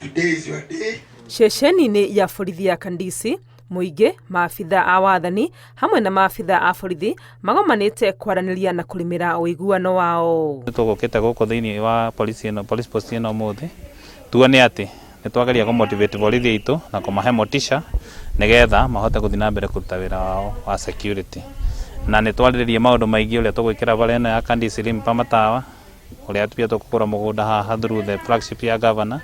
Today is your day. Ceceni-inĩ ya borithi ya Kandisi, mũingĩ, maabitha a wathani hamwe na maabitha a borithi magomanĩte kwaranĩria na kũrĩmĩra ũiguano wao. Tũgũkĩte gũkũ thĩinĩ wa police ĩno, police post ĩno ũmũthĩ tuone atĩ nĩ twageria kũ motivate borithi aitũ na kũmahe motisha nĩgetha mahote gũthiĩ na mbere kũruta wĩra wao wa security. Na nĩ twarĩrĩria maũndũ maingĩ ũrĩa tũgwĩkĩra bara ĩno ya Kandisi Rim pa matawa, ũrĩa pia tũkũgũra mũgũnda haha through the flagship ya governor,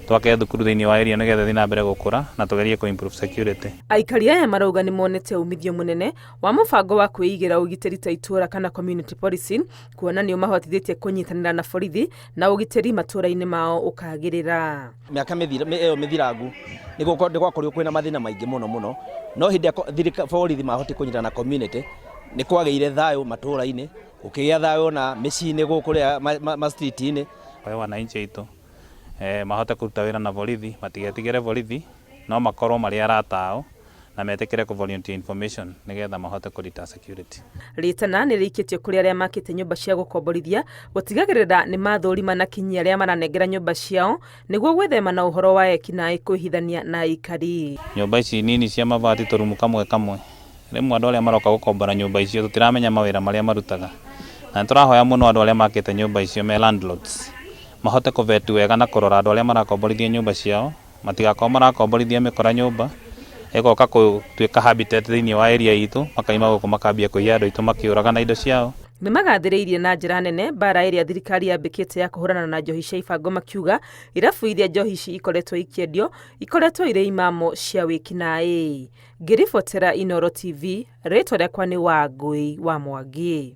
twake thukuru thĩinĩ wa area nĩgetha ĩthiĩ na mbere gũkũra na tũgerie kũ improve security. Aikari aya marauga nĩ monete umithio mũnene wa mũbango wa kwĩigĩra ũgitĩri ta itũũra kana community policing, kuona nĩ ũmahotithĩtie kũnyitanĩra na borithi na ũgitĩri matũũra-inĩ mao ũkagĩrĩra. Mĩaka ĩyo mĩthirangu nĩ gwakorirwo kwĩna mathĩna maingĩ mũno mũno, no hĩndĩ ĩrĩa borithi mahotire kũnyitana na community nĩ kwagĩire thayũ matũũra-inĩ, gũkĩgĩa thayũ na mĩciĩ-inĩ gũkũ kũrĩa ma street-inĩ. Kwa hiyo wananchi aitũ mahote kũruta wĩra na borithi, matigetigĩre borithi, no makorwo marĩ arata ao na metĩkĩre kũ volunteer information nĩgetha mahote kũrita security. Rĩtana nĩ rĩikĩtio kũrĩ arĩa makĩte nyũmba cia gũkomborithia gũtigagĩrĩra nĩ mathũrima na kinyi arĩa maranengera nyũmba ciao nĩguo gwĩthema na ũhoro wa ekinaĩ kwĩhithania na aikari. Nyũmba ici nini cia mabati tũrumu kamwe kamwe, rĩmwe andũ arĩa maroka gũkombora nyũmba icio tũtiramenya mawĩra marĩa marutaga, na nĩ tũrahoya mũno andũ arĩa makĩte nyũmba icio me landlords mahote kũvet wega na kũrora andũ arĩa marakomborithia nyũmba ciao, matigakorwo marakomborithia mĩkora nyũmba ĩgoka gũtuĩka habitat thĩinĩ wa area itũ, makaima gũkũ makambia kũiya andũ aitũ makĩũraga na indo ciao. Nĩ magathĩrĩirie na njĩra nene mbara ĩrĩa thirikari yambĩkĩte ya kũhũrana na njohi cia ibango, makiuga irabu iria njohi ici ikoretwo ikĩendio ikoretwo irĩ imamo cia wĩkinaĩ. Ngĩribotera Inooro TV, rĩtwa rĩakwa nĩ Wangũi wa Mwangi.